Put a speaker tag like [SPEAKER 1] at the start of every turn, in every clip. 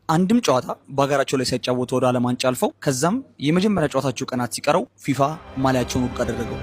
[SPEAKER 1] አንድም ጨዋታ በሀገራቸው ላይ ሳይጫወቱ ወደ ዓለም ዋንጫ አልፈው ከዛም የመጀመሪያ ጨዋታቸው ቀናት ሲቀረው ፊፋ ማሊያቸውን ውድቅ አደረገው።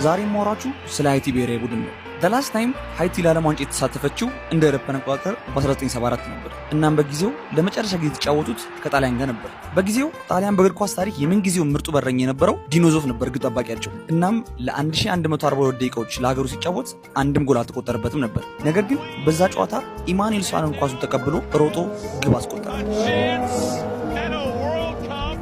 [SPEAKER 1] ዛሬ የማወራችሁ ስለ ሃይቲ ብሔራዊ ቡድን ነው። The last time ሃይቲ ለዓለም ዋንጫ የተሳተፈችው እንደ አውሮፓውያን አቆጣጠር በ1974 ነበር። እናም በጊዜው ለመጨረሻ ጊዜ የተጫወቱት ከጣሊያን ጋር ነበር። በጊዜው ጣሊያን በእግር ኳስ ታሪክ የምንጊዜው ምርጡ በረኛ የነበረው ዲኖ ዞፍ ነበር ግብ ጠባቂያቸው። እናም ለ1142 ደቂቃዎች ለሀገሩ ሲጫወት አንድም ጎል አልተቆጠረበትም ነበር። ነገር ግን በዛ ጨዋታ ኢማኑኤል ሳሎን ኳሱን ተቀብሎ ሮጦ ግብ አስቆጠረ።
[SPEAKER 2] Chance at a World Cup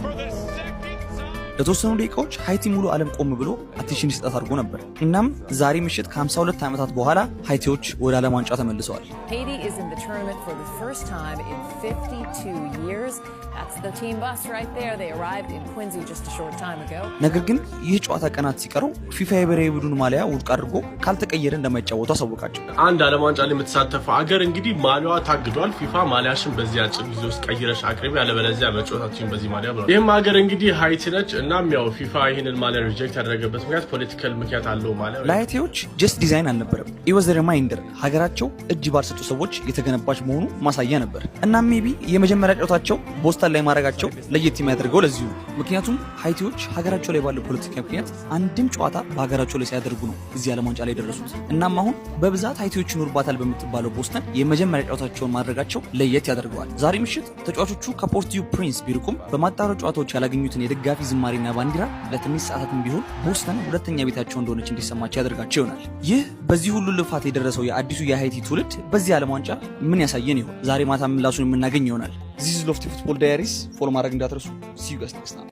[SPEAKER 2] for the second time.
[SPEAKER 1] ለተወሰኑ ደቂቃዎች ሃይቲ ሙሉ ዓለም ቆም ብሎ attention እንዲሰጣት አድርጎ ነበር። እናም ዛሬ ምሽት ከ52 ዓመታት በኋላ ሃይቲዎች ወደ ዓለም ዋንጫ ተመልሰዋል።
[SPEAKER 3] Haiti is in the tournament for the first time in 52 years. That's the team bus right there. They arrived in Quincy just a short time ago.
[SPEAKER 1] ነገር ግን ይህ ጨዋታ ቀናት ሲቀረው ፊፋ የብሔራዊ ቡድኑ ማሊያ ውድቅ አድርጎ ካልተቀየረ እንደማይጫወቱ አሳወቃቸው።
[SPEAKER 4] አንድ ዓለም ዋንጫ ላይ የምትሳተፈው አገር እንግዲህ ማሊያዋ ታግዷል። ፊፋ ማሊያሽን በዚህ አጭር ጊዜ ውስጥ ቀይረሽ አቅርቢ፣ ያለበለዚያ መጫወታችን በዚህ ማሊያ ብሏል። ይህም ሀገር እንግዲህ ሃይቲ ነች። እናም ያው ፊፋ ይህንን ማሊያ reject ያደረገበት ምክንያት political ምክንያት አለው ማሊያ።
[SPEAKER 1] ለሃይቲዎች just design አልነበረም። It was reminder ሀገራቸው እጅ ባልሰጡ ሰዎች የተገነባች መሆኑ ማሳያ ነበር። እናም maybe የመጀመሪያ ጨዋታቸው ቦስተን ላይ ማድረጋቸው ለየት የሚያደርገው ለዚሁ ነው። ምክንያቱም ሃይቲዎች ሀገራቸው ላይ ባለው ፖለቲካ ምክንያት አንድም ጨዋታ በሀገራቸው ላይ ሳያደርጉ ነው እዚህ ዓለም ዋንጫ ላይ የደረሱት። እናም አሁን በብዛት ሃይቲዎች ይኖሩባታል በምትባለው ቦስተን የመጀመሪያ ጨዋታቸውን ማድረጋቸው ለየት ያደርገዋል። ዛሬ ምሽት ተጫዋቾቹ ከፖርት ኦ ፕሪንስ ቢርቁም በማጣሪያ ጨዋታዎች ያላገኙትን የደጋፊ ዝማሬና ባንዲራ ለትንሽ ሰዓታትም ቢሆን ቦስተን ሁለተኛ ቤታቸው እንደሆነች እንዲሰማቸው ያደርጋቸው ይሆናል። ይህ በዚህ ሁሉ ልፋት የደረሰው የአዲሱ የሃይቲ ትውልድ በዚህ ዓለም ዋንጫ ምን ያሳየን ይሆን? ዛሬ ማታ ምላሹን የምናገኝ ይሆናል። This is Lofty Football Diaries። Follow ማድረግ እንዳትረሱ። See you guys next time.